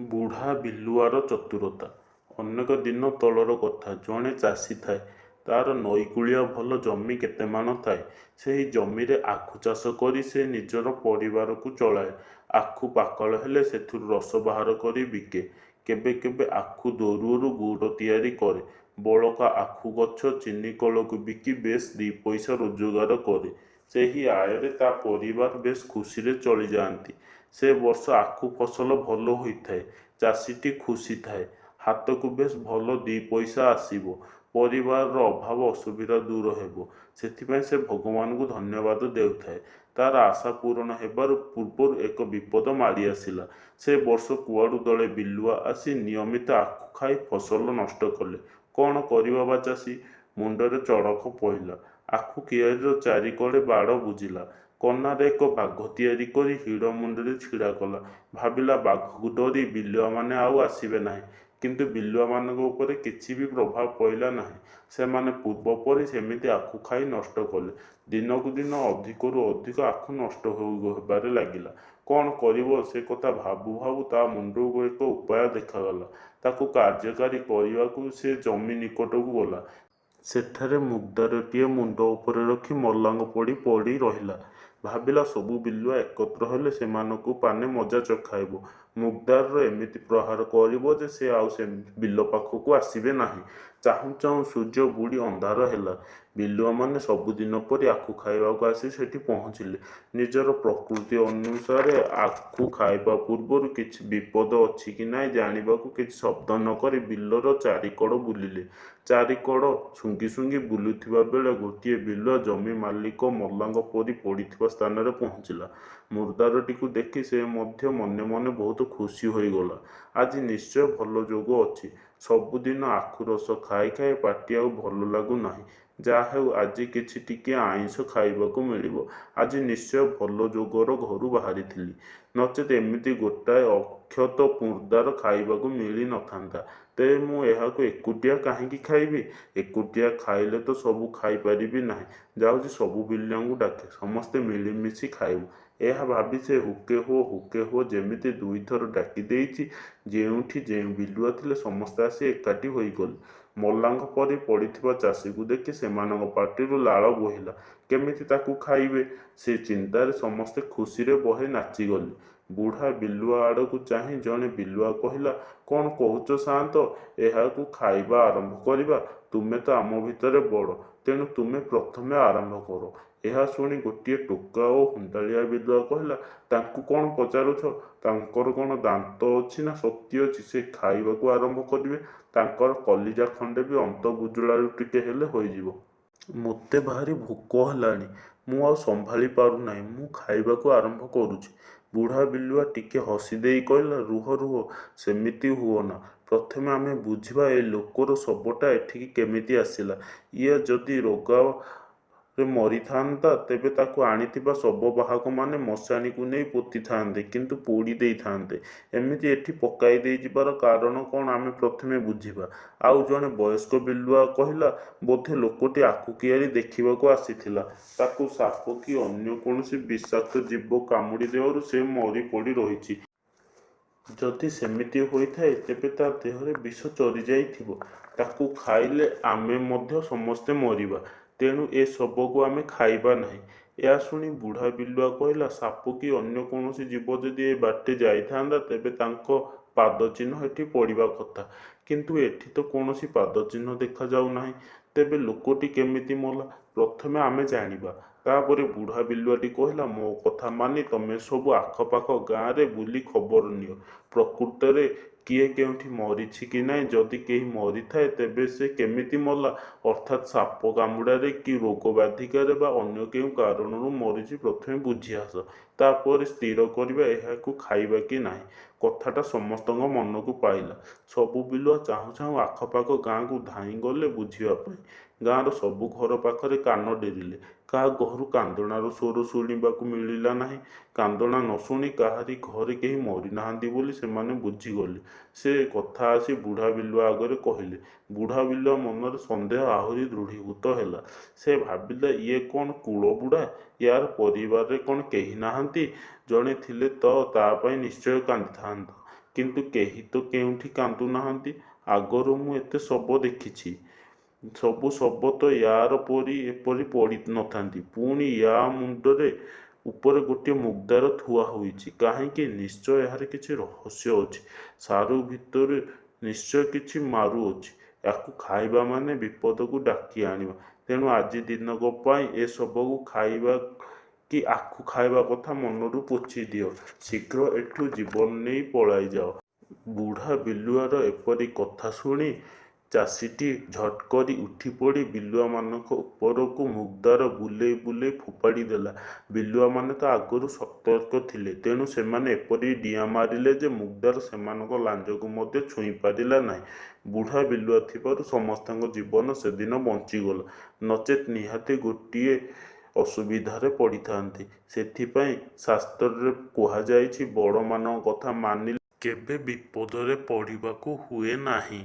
ବୁଢ଼ା ବିଲୁଆର ଚତୁରତା। ଅନେକ ଦିନ ତଳର କଥା। ଜଣେ ଚାଷୀ ଥାଏ। ତା'ର ନଈକୂଳିଆ ଭଲ ଜମି କେତେମାଣ ଥାଏ। ସେହି ଜମିରେ ଆଖୁ ଚାଷ କରି ସେ ନିଜର ପରିବାରକୁ ଚଳାଏ। ଆଖୁ ପାକଳ ହେଲେ ସେଥିରୁ ରସ ବାହାର କରି ବିକେ। କେବେ କେବେ ଆଖୁ ଦୋରୁଅରୁ ଗୁଡ଼ ତିଆରି କରେ। ବଳକା ଆଖୁ ଗଛ ଚିନିକଳକୁ ବିକି ବେଶ୍ ଦି'ପଇସା ରୋଜଗାର କରେ। ସେହି ଆୟରେ ତା' ପରିବାର ବେଶ୍ ଖୁସିରେ ଚଳିଯାଆନ୍ତି। ସେ ବର୍ଷ ଆଖୁ ଫସଲ ଭଲ ହୋଇଥାଏ। ଚାଷୀଟି ଖୁସି ଥାଏ। ହାତକୁ ବେଶ୍ ଭଲ ଦି'ପଇସା ଆସିବ। ପରିବାରର ଅଭାବ ଅସୁବିଧା ଦୂର ହେବ, ସେଥିପାଇଁ ସେ ଭଗବାନଙ୍କୁ ଧନ୍ୟବାଦ ଦେଉଥାଏ। ତା'ର ଆଶା ପୂରଣ ହେବାର ପୂର୍ବରୁ ଏକ ବିପଦ ମାଡ଼ିଆସିଲା। ସେ ବର୍ଷ କୁଆଡ଼ୁ ଦଳେ ବିଲୁଆ ଆସି ନିୟମିତ ଆଖୁ ଖାଇ ଫସଲ ନଷ୍ଟ କଲେ। କ'ଣ କରିବ ବା ଚାଷୀ? ମୁଣ୍ଡରେ ଚଡ଼କ ପଇଲା। ଆଖୁ କିଆରିର ଚାରିକଡ଼େ ବାଡ଼ ବୁଜିଲା। କନାରେ ଏକ ବାଘ ତିଆରି କରି ହିଡ଼ ମୁଣ୍ଡରେ ଛିଡ଼ା କଲା। ଭାବିଲା, ବାଘକୁ ଡରି ବିଲୁଆମାନେ ଆଉ ଆସିବେ ନାହିଁ। କିନ୍ତୁ ବିଲୁଆମାନଙ୍କ ଉପରେ କିଛି ବି ପ୍ରଭାବ ପଇଲା ନାହିଁ। ସେମାନେ ପୂର୍ବପରି ସେମିତି ଆଖୁ ଖାଇ ନଷ୍ଟ କଲେ। ଦିନକୁ ଦିନ ଅଧିକରୁ ଅଧିକ ଆଖୁ ନଷ୍ଟ ହେବାରେ ଲାଗିଲା। କ'ଣ କରିବ ସେ କଥା ଭାବୁ ଭାବୁ ତା' ମୁଣ୍ଡକୁ ଏକ ଉପାୟ ଦେଖାଗଲା। ତାକୁ କାର୍ଯ୍ୟକାରୀ କରିବାକୁ ସେ ଜମି ନିକଟକୁ ଗଲା। ସେଠାରେ ମୁର୍ଦ୍ଦାରଟିଏ ମୁଣ୍ଡ ଉପରେ ରଖି ମଲାଙ୍କ ପରି ପଡ଼ି ରହିଲା। ଭାବିଲା, ସବୁ ବିଲୁଆ ଏକତ୍ର ହେଲେ ସେମାନଙ୍କୁ ପାନେ ମଜା ଚଖାଇବ। ମୁର୍ଦ୍ଦାରର ଏମିତି ପ୍ରହାର କରିବ ଯେ ସେ ଆଉ ସେ ବିଲ ପାଖକୁ ଆସିବେ ନାହିଁ। ଚାହୁଁ ଚାହୁଁ ସୂର୍ଯ୍ୟ ବୁଡ଼ି ଅନ୍ଧାର ହେଲା। ବିଲୁଆମାନେ ସବୁଦିନ ପରି ଆଖୁ ଖାଇବାକୁ ଆସି ସେଠି ପହଞ୍ଚିଲେ। ନିଜର ପ୍ରକୃତି ଅନୁସାରେ ଆଖୁ ଖାଇବା ପୂର୍ବରୁ କିଛି ବିପଦ ଅଛି କି ନାହିଁ ଜାଣିବାକୁ କିଛି ଶବ୍ଦ ନ କରି ବିଲର ଚାରିକଡ଼ ବୁଲିଲେ। ଚାରିକଡ଼ ଶୁଙ୍ଘି ଶୁଙ୍ଘି ବୁଲୁଥିବା ବେଳେ ଗୋଟିଏ ବିଲୁଆ ଜମି ମାଲିକ ମଲାଙ୍କ ପରି ପଡ଼ିଥିବା ସ୍ଥାନରେ ପହଞ୍ଚିଲା। ମୁର୍ଦ୍ଦାରଟିକୁ ଦେଖି ସେ ମଧ୍ୟ ମନେ ମନେ ବହୁତ ଖୁସି ହୋଇଗଲା। ଆଜି ନିଶ୍ଚୟ ଭଲ ଯୋଗ ଅଛି। ସବୁଦିନ ଆଖୁ ରସ ଖାଇ ଖାଇ ପାଟି ଆଉ ଭଲ ଲାଗୁ ନାହିଁ। ଯା'ହେଉ ଆଜି କିଛି ଟିକିଏ ଆଇଁଷ ଖାଇବାକୁ ମିଳିବ। ଆଜି ନିଶ୍ଚୟ ଭଲ ଯୋଗରେ ଘରୁ ବାହାରିଥିଲି। ନଚେତ୍ ଏମିତି ଗୋଟାଏ ଅକ୍ଷତ ମୁର୍ଦ୍ଦାର ଖାଇବାକୁ ମିଳି ନ ଥାନ୍ତା। ତେବେ ମୁଁ ଏହାକୁ ଏକୁଟିଆ କାହିଁକି ଖାଇବି? ଏକୁଟିଆ ଖାଇଲେ ତ ସବୁ ଖାଇପାରିବି ନାହିଁ। ଯାଉଛି ସବୁ ବିଲୁଆଙ୍କୁ ଡାକେ, ସମସ୍ତେ ମିଳିମିଶି ଖାଇବୁ। ଏହା ଭାବି ସେ ହୁକେ ହୋ, ହୁକେ ହୋ ଯେମିତି ଦୁଇଥର ଡାକି ଦେଇଛି, ଯେଉଁଠି ଯେଉଁ ବିଲୁଆ ଥିଲେ ସମସ୍ତେ ଆସି ଏକାଠି ହୋଇଗଲେ। ମଲାଙ୍କ ପରି ପଡ଼ିଥିବା ଚାଷୀକୁ ଦେଖି ସେମାନଙ୍କ ପାଟିରୁ ଲାଳ ବୋହିଲା। କେମିତି ତାକୁ ଖାଇବେ, ସେ ଚିନ୍ତାରେ ସମସ୍ତେ ଖୁସିରେ ବହେ ନାଚିଗଲେ। ବୁଢ଼ା ବିଲୁଆ ଆଡ଼କୁ ଚାହିଁ ଜଣେ ବିଲୁଆ କହିଲା, କ'ଣ କହୁଛ ସାଆନ୍ତ, ଏହାକୁ ଖାଇବା ଆରମ୍ଭ କରିବା? ତୁମେ ତ ଆମ ଭିତରେ ବଡ଼, ତେଣୁ ତୁମେ ପ୍ରଥମେ ଆରମ୍ଭ କର। ଏହା ଶୁଣି ଗୋଟିଏ ଟୋକା ଓ ହୁଣ୍ଡାଳିଆ ବିଲୁଆ କହିଲା, ତାଙ୍କୁ କ'ଣ ପଚାରୁଛ? ତାଙ୍କର କ'ଣ ଦାନ୍ତ ଅଛି ନା ଶକ୍ତି ଅଛି ସେ ଖାଇବାକୁ ଆରମ୍ଭ କରିବେ? ତାଙ୍କର କଲିଜା ଖଣ୍ଡେ ବି ଅନ୍ତବୁଜୁଳାରୁ ଟିକେ ହେଲେ ହୋଇଯିବ। ମୋତେ ଭାରି ଭୋକ ହେଲାଣି। ମୁଁ ଆଉ ସମ୍ଭାଳି ପାରୁନାହିଁ। ମୁଁ ଖାଇବାକୁ ଆରମ୍ଭ କରୁଛି। ବୁଢ଼ା ବିଲୁଆ ଟିକେ ହସିଦେଇ କହିଲା, ରୁହ ରୁହ, ସେମିତି ହୁଅନା। ପ୍ରଥମେ ଆମେ ବୁଝିବା ଏ ଲୋକର ଶବଟା ଏଠିକି କେମିତି ଆସିଲା। ଇଏ ଯଦି ରୋଗରେ ମରିଥାନ୍ତା, ତେବେ ତାକୁ ଆଣିଥିବା ଶବବାହକମାନେ ମଶାଣିକୁ ନେଇ ପୋତିଥାନ୍ତେ କି ପୋଡ଼ି ଦେଇଥାନ୍ତେ। ଏମିତି ଏଠି ପକାଇ ଦେଇଯିବାର କାରଣ କ'ଣ ଆମେ ପ୍ରଥମେ ବୁଝିବା। ଆଉ ଜଣେ ବୟସ୍କ ବିଲୁଆ କହିଲା, ବୋଧେ ଲୋକଟି ଆଖୁ କିଆରି ଦେଖିବାକୁ ଆସିଥିଲା। ତାକୁ ସାପ କି ଅନ୍ୟ କୌଣସି ବିଷାକ୍ତ ଜୀବ କାମୁଡ଼ି ଦେବାରୁ ସେ ମରି ପଡ଼ି ରହିଛି। ଯଦି ସେମିତି ହୋଇଥାଏ, ତେବେ ତା' ଦେହରେ ବିଷ ଚରିଯାଇଥିବ। ତାକୁ ଖାଇଲେ ଆମେ ମଧ୍ୟ ସମସ୍ତେ ମରିବା। ତେଣୁ ଏ ଶବକୁ ଆମେ ଖାଇବା ନାହିଁ। ଏହା ଶୁଣି ବୁଢ଼ା ବିଲୁଆ କହିଲା, ସାପ କି ଅନ୍ୟ କୌଣସି ଜୀବ ଯଦି ଏ ବାଟେ ଯାଇଥାନ୍ତା, ତେବେ ତାଙ୍କ ପାଦଚିହ୍ନ ଏଠି ପଡ଼ିବା କଥା। କିନ୍ତୁ ଏଠି ତ କୌଣସି ପାଦଚିହ୍ନ ଦେଖାଯାଉ ନାହିଁ। ତେବେ ଲୋକଟି କେମିତି ମଲା, ପ୍ରଥମେ ଆମେ ଜାଣିବା। ତା'ପରେ ବୁଢ଼ା ବିଲୁଆଟି କହିଲା, ମୋ କଥା ମାନି ତମେ ସବୁ ଆଖପାଖ ଗାଁରେ ବୁଲି ଖବର ନିଅ। ପ୍ରକୃତରେ କିଏ କେଉଁଠି ମରିଛି କି ନାହିଁ, ଯଦି କେହି ମରିଥାଏ ତେବେ ସେ କେମିତି ମଲା, ଅର୍ଥାତ୍ ସାପ କାମୁଡ଼ାରେ କି ରୋଗବ୍ୟାଧିରେ ବା ଅନ୍ୟ କେଉଁ କାରଣରୁ ମରିଛି ପ୍ରଥମେ ବୁଝି ଆସ। ତା'ପରେ ସ୍ଥିର କରିବା ଏହାକୁ ଖାଇବା କି ନାହିଁ। କଥାଟା ସମସ୍ତଙ୍କ ମନକୁ ପାଇଲା। ସବୁ ବିଲୁଆ ଚାହୁଁ ଚାହୁଁ ଆଖପାଖ ଗାଁକୁ ଧାଇଁଗଲେ ବୁଝିବା ପାଇଁ। ଗାଁର ସବୁ ଘର ପାଖରେ କାନ ଡେରିଲେ। କାହା ଘରୁ କାନ୍ଦଣାର ସ୍ୱର ଶୁଣିବାକୁ ମିଳିଲା ନାହିଁ। କାନ୍ଦଣା ନ ଶୁଣି କାହାରି ଘରେ କେହି ମରିନାହାନ୍ତି ବୋଲି ସେମାନେ ବୁଝିଗଲେ। ସେ କଥା ଆସି ବୁଢ଼ା ବିଲୁଆ ଆଗରେ କହିଲେ। ବୁଢ଼ା ବିଲୁଆ ମନରେ ସନ୍ଦେହ ଆହୁରି ଦୃଢ଼ୀଭୂତ ହେଲା। ସେ ଭାବିଲା, ଇଏ କ'ଣ କୁଳବୁଡ଼ା? ୟା'ର ପରିବାରରେ କ'ଣ କେହି ନାହାନ୍ତି? ଜଣେ ଥିଲେ ତ ତା' ପାଇଁ ନିଶ୍ଚୟ କାନ୍ଦିଥାନ୍ତା। କିନ୍ତୁ କେହି ତ କେଉଁଠି କାନ୍ଦୁ ନାହାନ୍ତି। ଆଗରୁ ମୁଁ ଏତେ ଶବ ଦେଖିଛି। ସବୁ ଶବ ତ ୟା'ର ପରି ଏପରି ପଡ଼ି ନଥାନ୍ତି। ପୁଣି ୟା' ମୁଣ୍ଡ ଉପରେ ଗୋଟିଏ ମୁଗଦାର ଥୁଆ ହୋଇଛି କାହିଁକି? ନିଶ୍ଚୟ ଏହାର କିଛି ରହସ୍ୟ ଅଛି। ସାରୁ ଭିତରେ ନିଶ୍ଚୟ କିଛି ମାରୁ ଅଛି। ୟା'କୁ ଖାଇବା ମାନେ ବିପଦକୁ ଡାକି ଆଣିବା। ତେଣୁ ଆଜି ଦିନକ ପାଇଁ ଏ ଶବକୁ ଖାଇବା କି ଆଖୁ ଖାଇବା କଥା ମନରୁ ପୋଛିଦିଅ। ଶୀଘ୍ର ଏଠୁ ଜୀବନ ନେଇ ପଳାଇଯାଅ। ବୁଢ଼ା ବିଲୁଆର ଏପରି କଥା ଶୁଣି ଚାଷୀଟି ଝଟକରି ଉଠିପଡ଼ି ବିଲୁଆମାନଙ୍କ ଉପରକୁ ମୁଗଦାର ବୁଲେଇ ବୁଲେଇ ଫୋପାଡ଼ି ଦେଲା। ବିଲୁଆମାନେ ତ ଆଗରୁ ସତର୍କ ଥିଲେ। ତେଣୁ ସେମାନେ ଏପରି ଡିଆଁ ମାରିଲେ ଯେ ମୁଗଦାର ସେମାନଙ୍କ ଲାଞ୍ଜକୁ ମଧ୍ୟ ଛୁଇଁ ପାରିଲା ନାହିଁ। ବୁଢ଼ା ବିଲୁଆ ଥିବାରୁ ସମସ୍ତଙ୍କ ଜୀବନ ସେଦିନ ବଞ୍ଚିଗଲା, ନଚେତ୍ ନିହାତି ଗୋଟିଏ ଅସୁବିଧାରେ ପଡ଼ିଥାନ୍ତେ। ସେଥିପାଇଁ ଶାସ୍ତ୍ରରେ କୁହାଯାଇଛି, ବଡ଼ମାନଙ୍କ କଥା ମାନିଲେ କେବେ ବିପଦରେ ପଡ଼ିବାକୁ ହୁଏ ନାହିଁ।